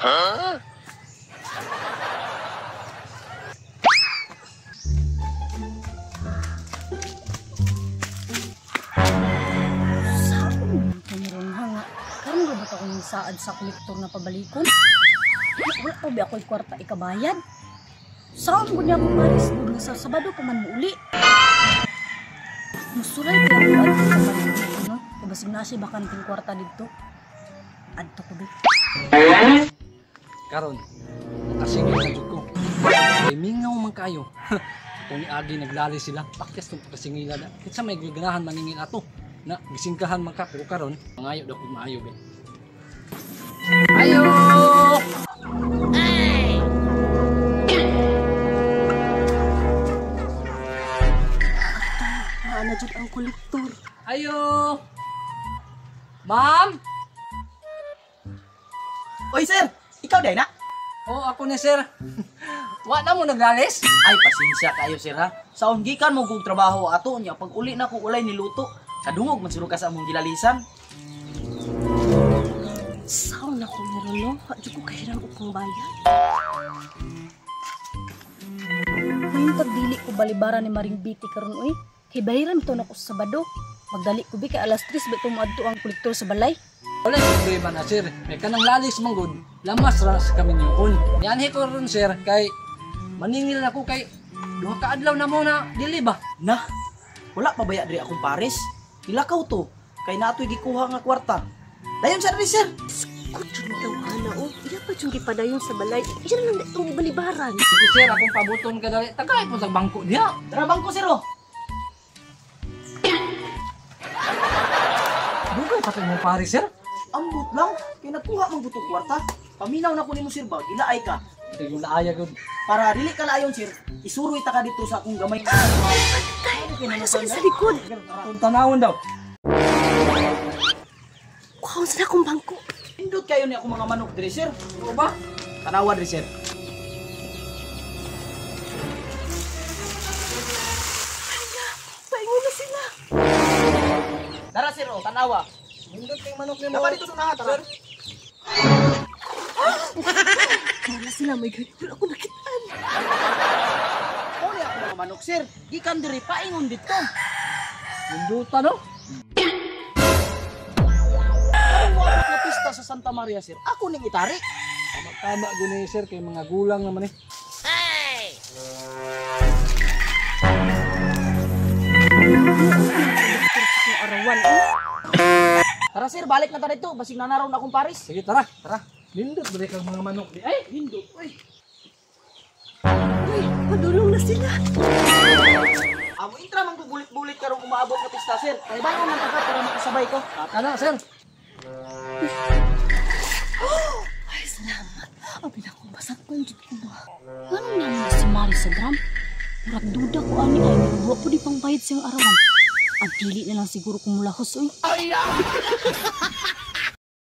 Huh? Saan man nga? Karon ba ba akong saad sa kolektor na pabalikon? Wala pa ba ako'y kwarta ikabayad? Saan ko niya akong maris? Nga sa Sabado pa man muuli. Musulay ko ako adto sa palengke, no? Kay basig na siya bakanting kwarta didto. Adto ko be. Karon, nakasingil na jud ko. Kay mingaw man kayo. Kung niagi naglali sila, pakyas tong pagkasingila na. Kinsa may ganahan maningil ato? Na gisingkahan man ka pero karon mangayo daw kog maayo be. Ayo! Naa na jud ang kolektor. Ayo! Ma'am! Oy sir, ikaw day na? Oh, ako ni sir. Wa na mo naglalis? Ay, pasensya kayo sir ha. Saon gikan mo kog trabaho ato nya pag uli na ko ulay niluto. Kadungog man siguro ka sa among gilalisan. Saan na ko meron no? Wa jud ko kahiram og pangbayad. Mayong dili ko balibara ni Maring Biti karon oy. Kay bayaran to nako sa Sabado. Magdali ko bi kay alas 3 ba tumadto ang kolektor sa balay. Wala problema na sir. May kanang lalis man gud, lamas ra sa kami niyokon. Yanhi ko ron sir kay maningil ako kay duha ka adlaw na mo na dili ba? Na, wala pa baya diri akong pares. Ilakaw to kay naatoy gikuha nga kwarta. Dayon sa diri sir. Kut jud tawhana oh. Iya pa jud gipadayon sa balay. Iya na lang itong balibaran. Sige sir, akong pabuton ka dali. Tagay po sa bangko diha. Tara bangko sir oh. Dugay pa kay mong pare sir. Ambot lang kay nagkuha man gud tong kwarta. Paminaw na ko nimo sir ba, gilaay ka. Ito yung laaya gud. Para dili ka laayon sir, isuroy ta ka dito sa akong gamay. Wala sila sa likod. Atong tanawon daw. Wow, sa akong bangko. Indot kayo ni akong mga manok diri sir. Oo ba? Tanawa diri sir. Paingon na sila. Tara sir oh, tanawa. Nindot kay manok nimo. Dapat dito sa unahan, tara. Wala sila, may gani. Wala ko nakitaan. Uli ako mga manok sir. Gikan diri paingon dito. Ninduta no? Karong moabot nga pista sa Santa Maria sir. Ako ning itari. Tama gud ni sir kay mga gulang naman eh. Akong arawan eh. Tara sir, balik na ta dito. Basig nanaraw na akong pares. Sige tara, tara. Nindot diri kang mga manok di. Ay, Nindot oy. Uy, padulong na sila. Amo intra man gubulit-bulit karong umaabot nga pista sir. Kay bangon man ta ka para makasabay ko. Kana sir. Ay, salamat. Abi na akong basakpan jud ko ba. Ngano na si Mari sa drum? Murag duda ko ani ay wa po di pangbayad siyang arawan. Ang dili na lang siguro kumulahos oy.